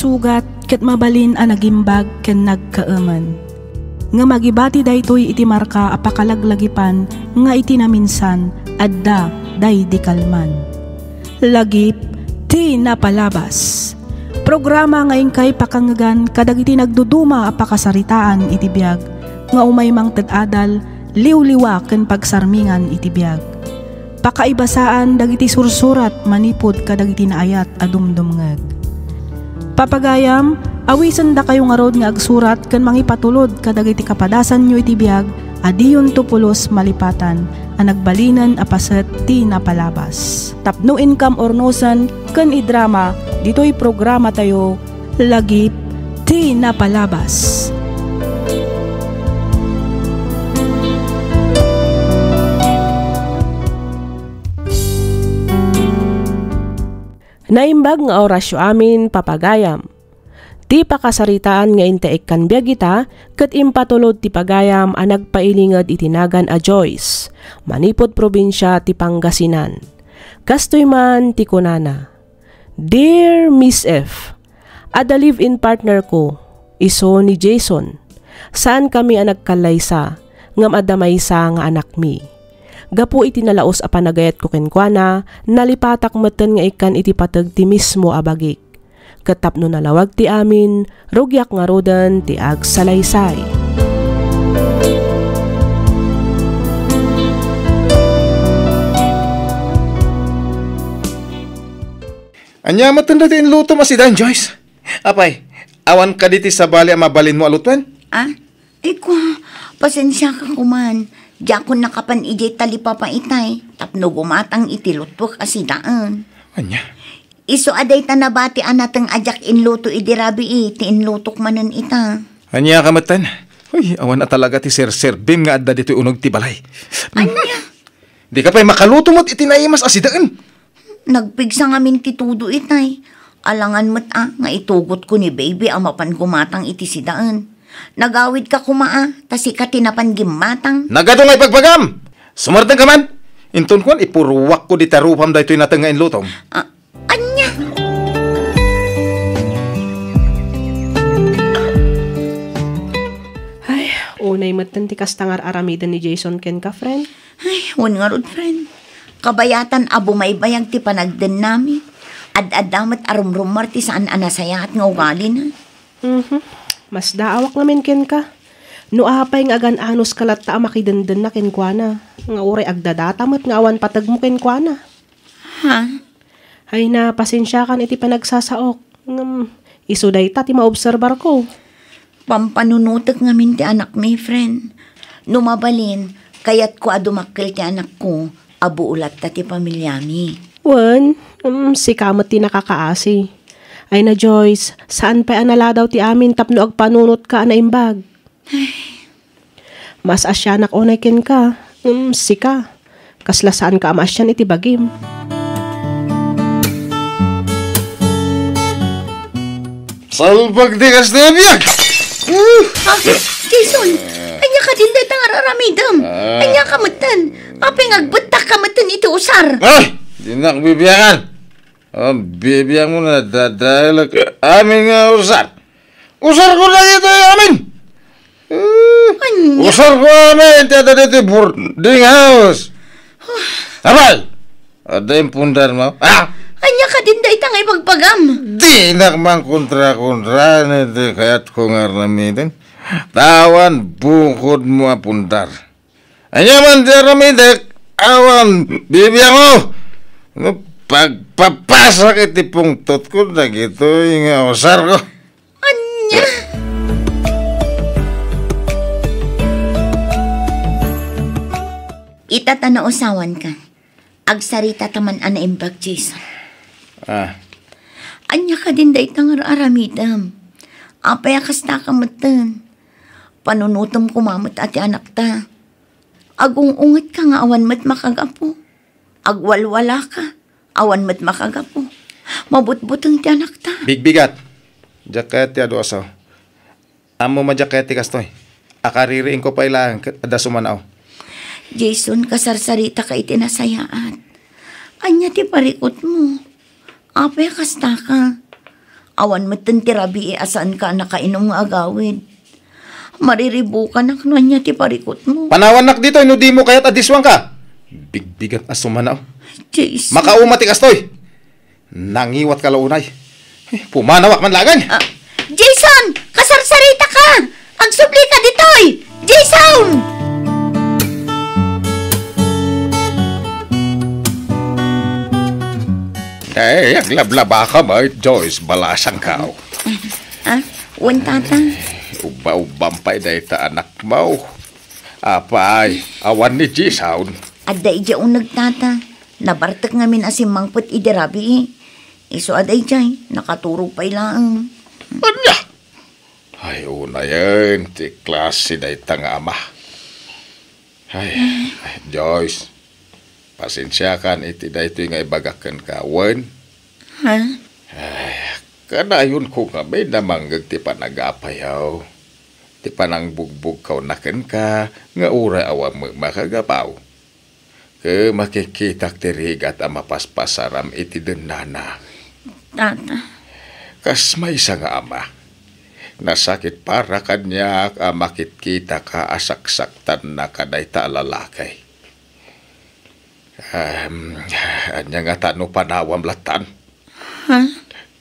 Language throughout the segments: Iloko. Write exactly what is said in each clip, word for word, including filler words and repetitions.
Sugat ket mabalin a nagimbag ken nagkaemen. Ngem agibati daytoy iti marka a pakalaglagipan nga iti naminsan, adda daydi kalman. Lagip ti napalabas. Programa nga inkay pakangngegan kadagiti nagduduma a pakasaritaan iti biag nga umay mangted adal, liwliwa ken pagsarmingan iti biag. Pakaibasaan dagiti sursurat manipud kadagiti naayat a dumdumngeg. Papagayam, awisendakayo ngarud nga agsurat ken mangipatulod kadagiti kapadasanyo iti biag a diyonto pulos malipatan a nagbalinen a paset ti napalabas. Tapno inkam urnosen ken idrama ditoy programatayo, Lagip ti Napalabas. Naimbag nga orasyo amin, papagayam. Ti pakasaritaan nga intaikkan biag ita ket impatulod ti pagayam a nagpailinged iti nagan a Joyce, manipud probinsia ti Pangasinan. Kastoy man ti kunana, "Dear Miss F, adda live-in partner ko, isu ni Jason. Saan kami a nagkallaysa, ngem adda maysa nga anakmi. Gapu iti nalaus a panagayatko kenkuana, nalipatak metten nga ikkan iti pateg ti mismo a bagik. Ket tapno nalawag ti amin, rugiak ngaruden ti agsalaysay." Ania met daytoy inlutom a sidaen, Joyce? Apay, awan kadi ti sabali a mabalinmo a lutuen? Ah? Ay, kua, pasensiaka koman. Diakon nakapan idiay talipapa itay, tapno gumatang iti lutuek a sidaen. Ania? Isu a dayta nabati a nateng a diak inluto idi rabii ti inlutok manen ita. Ania ka metten? Uy, awan a talaga ti serserbim nga adda ditoy uneg ti balay. Ania? Dika pay makaluto met iti naimas a sidaen. Nagpigsa ngamin ti todo itay. Alangan met a nga itugotko ni baby a mapan gumatang iti sidaen. Nagawidka koma a, ta sika ti napan gimmatang. Nagadu nga ipagbagam! Sumardengka man! Inton kuan, ipurruakko dita rupam daytoy nateng nga inlutom. Ah, ania? Ay, unay metten ti kasta nga ar-aramiden ni Jason kenka, friend. Ay, wen ngarud, friend. Kabayatan a bumaybayag ti panagdennami. Ad-adda met a rumrummar ti saan a nasayaat nga ugalina. Mhm. Masdaawak ngamin kenka. No apay nga agan-anoska latta a makidendena kenkuana, nga uray agdadata met nga awan pategmo kenkuana. Ha? Ay na, pasensiakan iti panagsasaok. Ngem, isu dayta ti maobserbarko. Pampanunotek ngamin ti anakmi, friend. No mabalin, kayatko a dumakkel ti anakko a buolatta ti pamiliami. Wen, mm, sika met ti nakakaasi. Ay na, Joyce, saan pay a naladaw ti amin tapno agpanunotka a naimbag. Maas-asianak unay kenka, ngem sika, kasla saanka a maasian iti bagim. Salbag ti kasta a biag! Ah, Jason, ania kadin dayta nga ar-aramidem? Ah. Ania ka metten? Apay nga agbettakka metten iti usar? Ah! Dinak bibiangan. Ah, bibiangmo na, dadaelek amin nga usar. Usarko dagitoy amin. Eh, ania? Usarko amin ti adda ditoy boarding house. Apay, adda impundarmo? Ah! Ania kadin dayta nga ibagbagam? Dinak mangkontra-kontra iti kayatko nga aramiden. Ta awan bukodmo a pundar. Ania man ti aramidek, awan bibiangmo. No, pagpapasak iti pungtotko dagitoy nga usarko. Ania? Ita ta nausawanka. Agsarita ta man a naimbag, Jason. Ah. Ania kadin dayta nga ar-aramidem? Apay a kastaka metten? Panunotem koma met a ti anakta. Agung-ungetka nga awan met makagapu. Agwalwalaka, awan met makagapu. Mabutbuteng ti anakta. Bigbigat. Diak kayat ti adu a sao. Ammom a diak kayat ti kastoy. Akaririingko pay laeng ket adda sumanaw. Jason, kasarsaritaka iti nasayaat. Ania ti parikutmo? Apay a kastaka? Awan metten ti rabii a saanka a nakainum nga agawid. Mariribukanak no ania ti parikutmo. Panawannak ditoy no dimo kayat a diswangka. Bigbigat a sumanaw. Jason. Makauma ti kastoy. Nangiwatka la unay. Eh, pumanawak man laeng. Ah, Jason! Kasarsaritaka! Agsubli ka ditoy! Jason! Eh, aglablabaka met, Joyce, balasangkaw. Ah, wen, tata. Ubba-ubbam pay dayta anakmo. Apay, awan ni Jason. Adda idiay uneg, tata. Nabartek ngamin a simmangpet idi rabii. Isu a daydiay, nakaturog pay laeng. Ania? Ay, unayen ti klase dayta nga ama. Ay, ay, Joyce, pasensiakan iti daytoy nga ibagak kenka, wen? Ha? Ay, kanayonko ngamin a mangngeg ti panagapayaw, ti panangbugbugkawna kenka nga uray awan met makagapaw. Ket makikitak ti rigat a mapaspasaram iti dennana. Tata. Kas maysa nga ama, nasakit para kaniak a makitkitaka a saksaktannaka dayta a lalaki. Em, ania ngata no panawam lattan? Ha?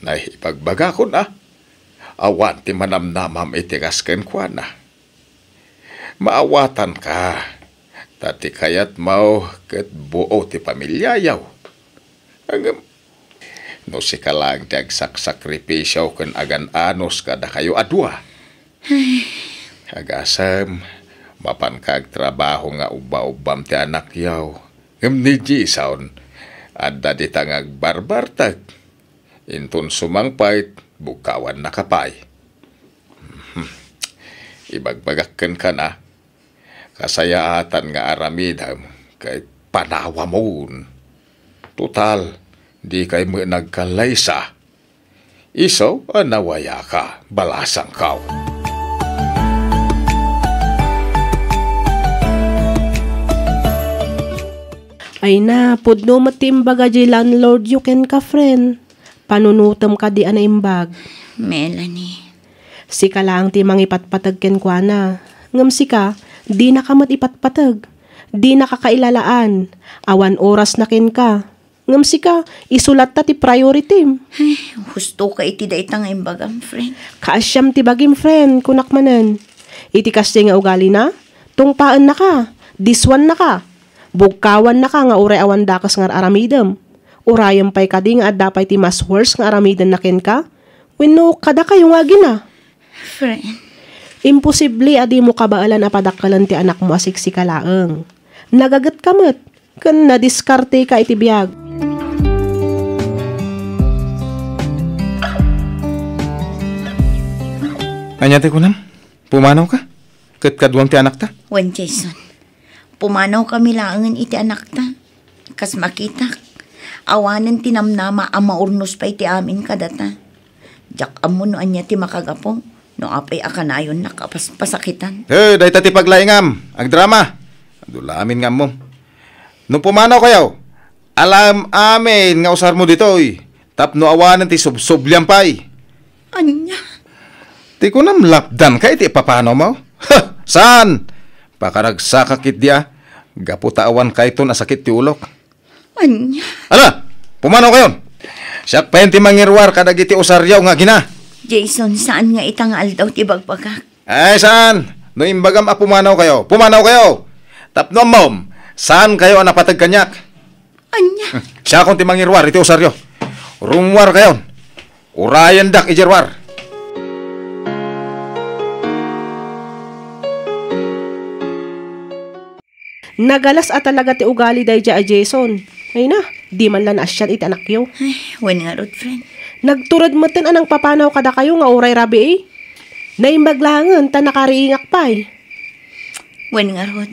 Nay, ibagbagakon a, awan ti manamnamam iti kas kenkuana. Maawatanka, ta ti kayatmo ket buo ti pamiliayo. Ngem, no sika laeng ti agsaksakripisio ken agan-anos kadakayo a dua, agasem, mapanka agtrabaho nga ubba-ubbam ti anakyo. Ngem ni Jason, adda dita nga agbarbartek. Inton sumangpet, bugkawannaka pay. Ibagbagak kenka a, kasayaatan nga aramidem ket panawamon. Total, dikay met nagkallaysa. Isu a nawayaka, balasangko. Ay na, pudno met ti imbaga diay landlord yo kenka, friend. Panunotem kadi a naimbag. Melanie. Sika laeng ti mangipatpateg kenkuana. Ngem sika, dinaka met ipatpateg. Dinaka kailalaan. Awan orasna kenka. Ngem sika, isu latta ti prioritim. Ay, husto ka iti dayta nga imbagam, friend. Kaasiam ti bagim, friend, kunak manen. Iti kasdi nga ugalina, tungpaennaka, diswannaka, bugkawannaka nga uray awan dakes nga ar-aramidem. Urayem pay kadi nga adda pay ti mas worse nga aramidenna kenka? Wenno kadakayo nga agina? Friend. Imposible a dimo kabaelan a padakkelen ti anakmo a siksika laeng. Nagagetka met, ken nadiskarteka iti biag. Ania ti kunam? Pumanawka? Ket kaduam ti anakta? Wen, Jason. Pumanawkami laengen iti anakta. Kas makitak, awanen ti namnama a maurnos pay ti amin kadata. Diak ammo no ania ti makagapu, no apay a kanayonnak a pas-, pasakitan. Eh, dayta ti paglaingam, agdrama. Adu la amin nga ammom. No pumanawkayo, alaem amin nga usarmo ditoy, tapno awanen ti subsubliam pay. Ania? Ti kunam, lapdanka iti ipapanawmo? Ha! Saan? Pakaragsakak ketdi a, gapu ta awan kayton a sakit ti ulok. Ania? Ala! Pumanawkayon! Siak payen ti mangiruar kadagiti usaryo nga agina. Jason, saan nga ita nga aldaw ti bagbagak? Ay, saan? No imbagam a pumanawkayo, pumanawkayo! Tapno ammom, saankayo a napateg kaniak. Ania? Siakon ti mangiruar iti usaryo. Rummuarkayon. Urayendak idiay ruar. Nagalas a talaga ti ugali daydiay a Jason. Ay na, di man la naasian iti anakyo. Ay, wen ngarud, friend. Nagtured metten a nangpapanaw kadakayo nga uray rabii. Naimbag laengen ta nakariingak pay. Wen ngarud,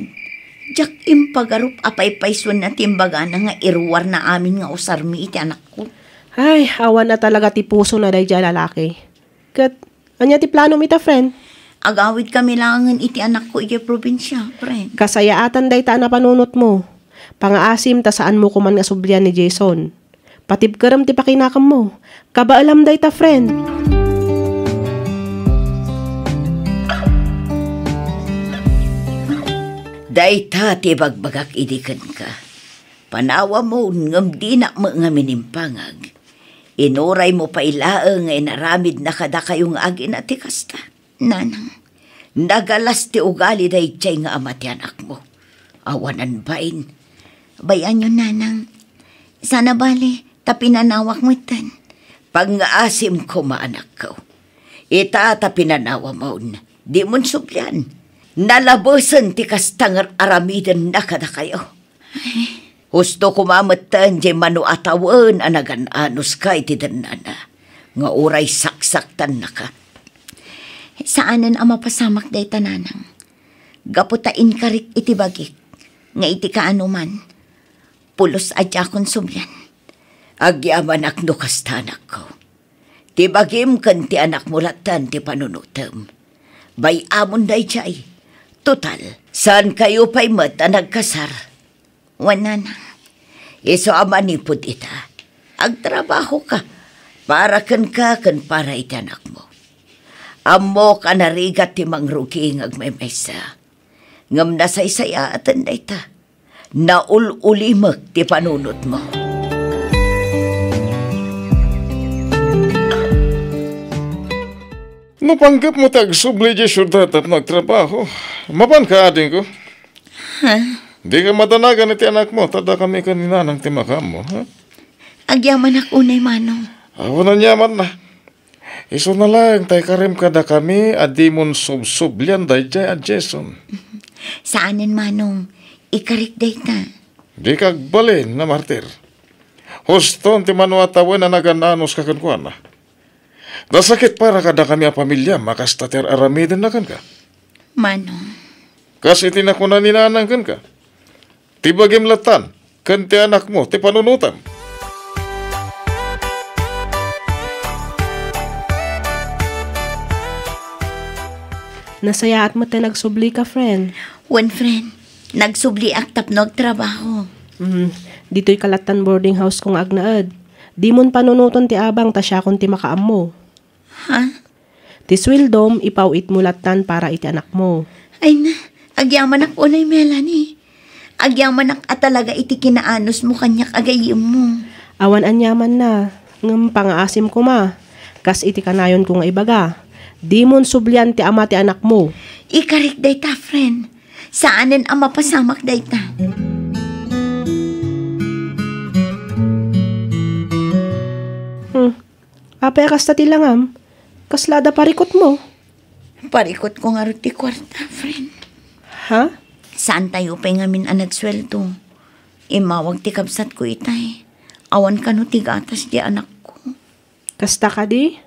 diak impagarup a paypaysuenna ti imbagana nga iruarna amin nga usarmi iti anakko. Ay, awan a talaga ti pusona daydiay a lalaki. Ket, ania ti planom ita, friend? Agawidkami laengen iti anakko idiay probinsia, friend. Kasayaatan dayta a napanunotmo. Pangaasim ta saanmo koman nga sublian ni Jason. Patibkerem ti pakinakemmo. Kabaelam dayta, friend. Dayta ti ibagbagak idi kenka. Panawamon ngem dinak met ngamin impangag. Inuraymo pay laeng nga inaramidna kadakayo nga agina ti kasta. Nanang, nagalas ti ugali daydiay nga ama ti anakmo. Awanan bain. Bay-anyon, Nanang. Sana bale, ta pinanawak metten. Pangngaasim koma, anakko. Ita ta pinanawamon, dimon sublian. Nalabesen ti kasta nga ar-aramidenna kadakayo. Husto koma metten diay mano a tawen a nagan-anuska iti dennana, nga uray saksaktannaka. Saanen a mapasamak dayta, Nanang. Gapu ta inkarik iti bagik nga iti kaanoman, pulos a diakon sublian. Agyamanak no kasta, anakko. Ti bagim ken ti anakmo lattan ti panunotem. Bay-amon daydiay. Total, saankayo pay met a nagkasar. Wen, Nanang. Isu a manipud ita, agtrabahoka para kenka ken para iti anakmo. Ammok a narigat ti mangrugi nga agmaymaysa. Ngem nasaysayaaten dayta. Naul-ulimek ti panunotmo. No panggepmo ti agsubli idiay siudad tapno agtrabaho, mapanka, adingko. Ha? Dika madanagan iti anakmo, ta dakami ken ni Nanang ti makaammo, ha? Agyamanak unay, Manong. Awan aniamanna. Isuna laeng ta ikarim kadakami a dimon subsublian daydiay a Jason. Saanen, Manong. Ikarik dayta. Dika agbalin a martir. Huston ti mano a tawen a nagan-anuska kenkuana. Nasakit para kadakami a pamiliam a kasta ti ar-aramidenna kenka. Manong. Kas iti nakuna ni Nanang kenka, ti bagim lattan ken ti anakmo ti panunotem. Nasayaat met ta nagsublika, friend. Wen, friend. Nagsubliak tapno agtrabaho. Mm, ditoy kalattan boarding house ko nga agnaed. Dimon panunoten ti abang ta siakon ti makaammo. Ha? Ti sueldom, ipaw-itmo lattan para iti anakmo. Ay na, agyamanak unay, Melanie. Agyamanak a talaga iti kinaanusmo kaniak a gayyemmo. Awan aniamanna, ngem pangaasim koma. Kas iti kanayonko nga ibaga, dimon sublian ti ama ti anakmo. Ikarik dayta, friend. Saanen a mapasamak dayta. Hmm. Apay a kasta ti langam? Kasla adda parikutmo? Parikutko ngarud ti kuarta, friend. Ha? Saantayo pay ngamin a nagsueldo. Immawag ti kabsatko itay. Awan kano ti gatas ti anakko. Kasta kadi?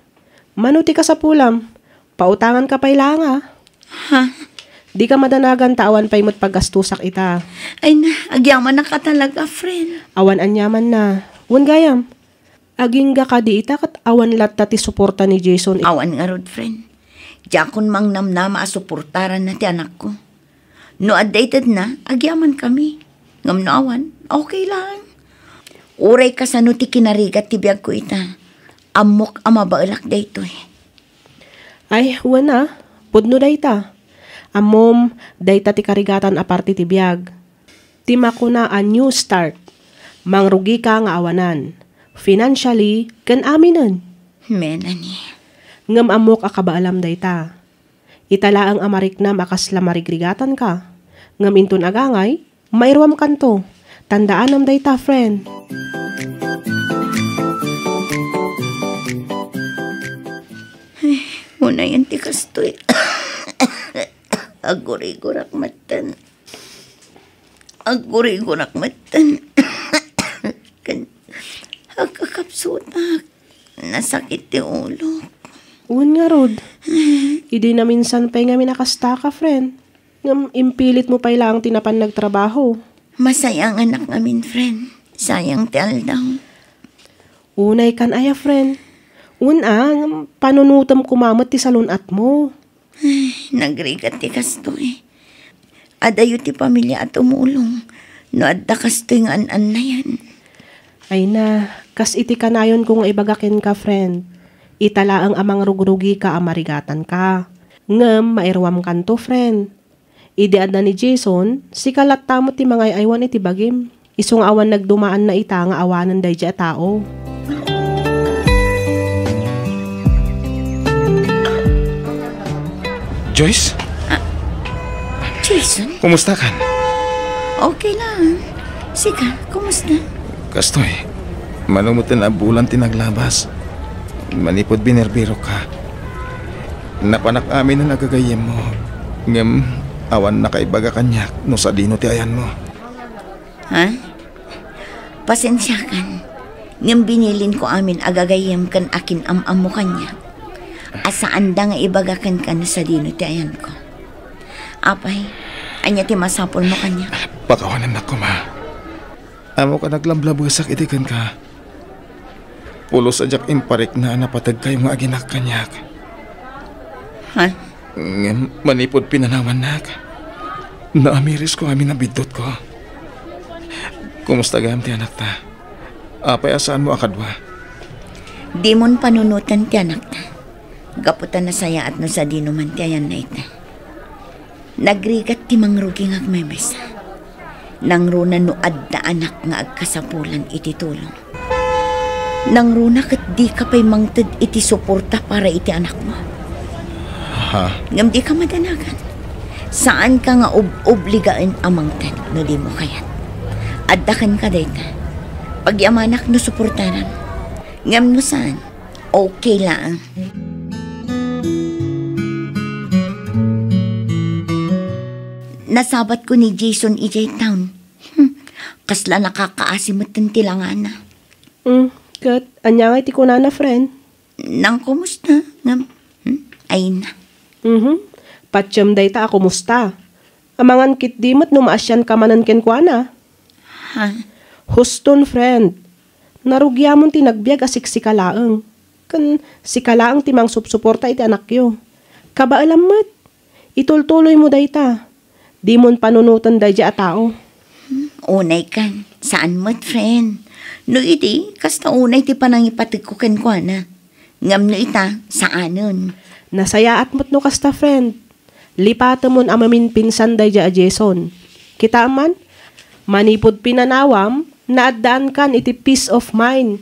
Mano ti kasapulam? Pautanganka pay laeng a. Ha? Dika madanagan ta awan pay met paggastusak ita. Ay na, agyamanak a talaga, friend. Awan aniamanna. Wen gayam. Agingga kadi ita ket awan latta ti suporta ni Jason. Awan ngarud, friend. Diakon mangnamnama a suportaranna ti anakko. No adda itedna, agyamankami. Ngem no awan, okay laeng. Uray kasano ti kinarigat ti biagko ita, ammok a mabaelak daytoy. Ay, wen a, pudno dayta. Ammom, dayta ti karigatan a parte ti biag. Ti makuna a new start. Mangrugika nga awanan, financially ken aminen. Melanie. Ngem ammok a kabaelam dayta. Ita laeng a mariknam a kasla marigrigatanka. Ngem inton agangay, mairuamkanto. Tandaanam dayta, friend. Ay, unayen ti kastoy. Aggurigurak metten. Aggurigurak metten. Ken agkakapsutak. Nasakit ti ulok. Wen ngarud. Idi naminsan pay ngamin a kastaka, friend. Ngem impilitmo pay laeng ti napan nagtrabaho. Masayanganak ngamin, friend. Sayang ti aldaw. Unay kan aya, friend. Wen a, ngem panunotem koma met ti salun-atmo. Ay, nagrigat ti kastoy. Adayo ti pamilya a tumulong no adda kastoy nga an-annayan. Ay na, kas iti kanayonko nga ibaga kenka, friend. Ita laeng a mangrugrugika a marigatanka. Ngem mairuamkanto, friend. Idi adda ni Jason, sika latta met ti mangay-aywan iti bagim. Isu nga awan nagdumaanna ita nga awanen daydiay a tao. Joyce? Ah, Jason? Kumusta kan? Okay lang. Sika, kumusta? Kastoy, mano met ti nabulan ti naglabas. Manipud binerbero ka. Napanak amin nga agagayyemmo. Ngem, awan nakaibaga kaniak no sadino ti ayanmo. Ha? Pasensiakan, ngem binilinko amin a gagayyem ken akin-am-ammo kaniak, a saanda nga ibaga kenka no sadino ti ayanko. Apay, ania ti masapulmo kaniak? Pakawanennak koma. Ammok a naglablabesak idi kenka. Pulos a diak imparikna a napateg kayo nga aginak kaniak. Ha? Ngem manipud pinanawannak, naamirisko amin a biddutko. Kumusta gayam ti anakta? Apay a saanmo a kadua? Dimon panunoten ti anakta. Gapu ta nasayaat no sadino man ti ayanna ita. Nagrigat ti mangrugi nga agmemesa. Nangruna no adda anak nga agkasapulan iti tulong. Nangruna ket dika pay mangted iti suporta para iti anakmo. Ha? Ngem dika madanagan. Saanka nga ob-obligaen a mangted no dimo kayat. Adda kenka dayta. Pagyamanak no suportaram. Ngem no saan, okay laeng. Nasabatko ni Jason idiay town. Hmm, kasla nakakaasi metten ti langana. Hmm, ket ania ngay ti kunana, friend? Nangkumusta? Ngem, hmm, ayna. Mhm. Patiem dayta a kumusta. Amangan ketdi met no maasianka manen kenkuana. Ha? Huston, friend. Narugiamon ti nagbiag a siksika laeng. Ken sika laeng ti mangsupsuporta iti anakyo. Kabaelam met. Itultuloymo dayta. Dimon panunoten daydiay a tao. Hmm, unay kan. Saan met, friend. No idi, kasta unay ti panangipategko kenkuana. Ngem no ita, saanen. Nasayaat met no kasta, friend. Lipatemon a maminpinsan daydiay a Jason. Kitaem man, manipud pinanawam, naaddaankan iti peace of mind.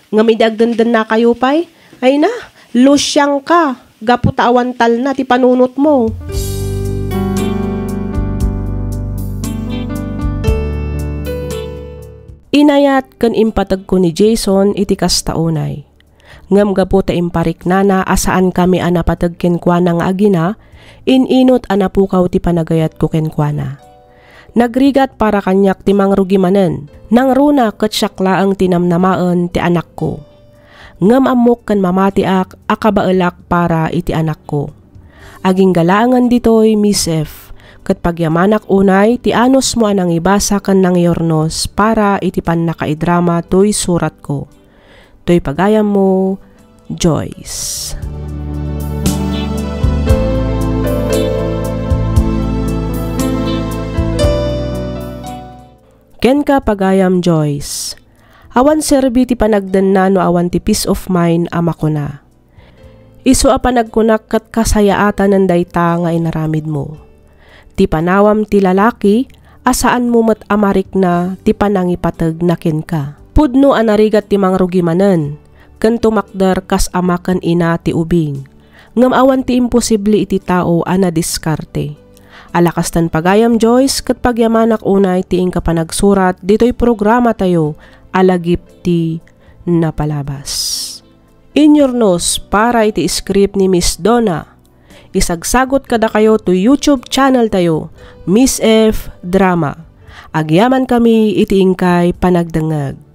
Ngem idi agdendennakayo pay, ayna, lusiangka gapu ta awan talna ti panunotmo. Inayat ken impategko ni Jason iti kasta unay. Ngem gapu ta impariknana a saankami a napateg kenkuana nga agina, in-inot a napukaw ti panagayatko kenkuana. Nagrigat para kaniak ti mangrugi manen. Nangruna ket siak laeng ti namnamaen ti anakko. Ngem ammok ken mamatiak a kabaelak para iti anakko. Agingga laengen ditoy, Miss F, ket pagyamanak unay ti anusmo a nangibasa ken nangyurnos para iti pannakaidrama toy suratko. Toy pagayammo, Joyce. Kenka, pagayam Joyce, awan serbi ti panagdenna no awan ti peace of mind a makuna. Isu a panagkunak ket kasayaatanen dayta nga inaramidmo. Ti panawam ti lalaki a saanmo met a marikna ti panangipategna kenka. Pudno a narigat ti mangrugi manen, ken tumakder kas ama ken ina ti ubing. Ngem awan ti imposible iti tao a nadiskarte. Ala kasten, pagayam Joyce, ket pagyamanak unay ti inka panagsurat ditoy programatayo a Lagip ti Napalabas. Inyurnos para iti script ni Miss Donna. Isagsagot kadakayo to YouTube channel tayo, Miss F Drama. Agyamankami iti inkay panagdengngeg.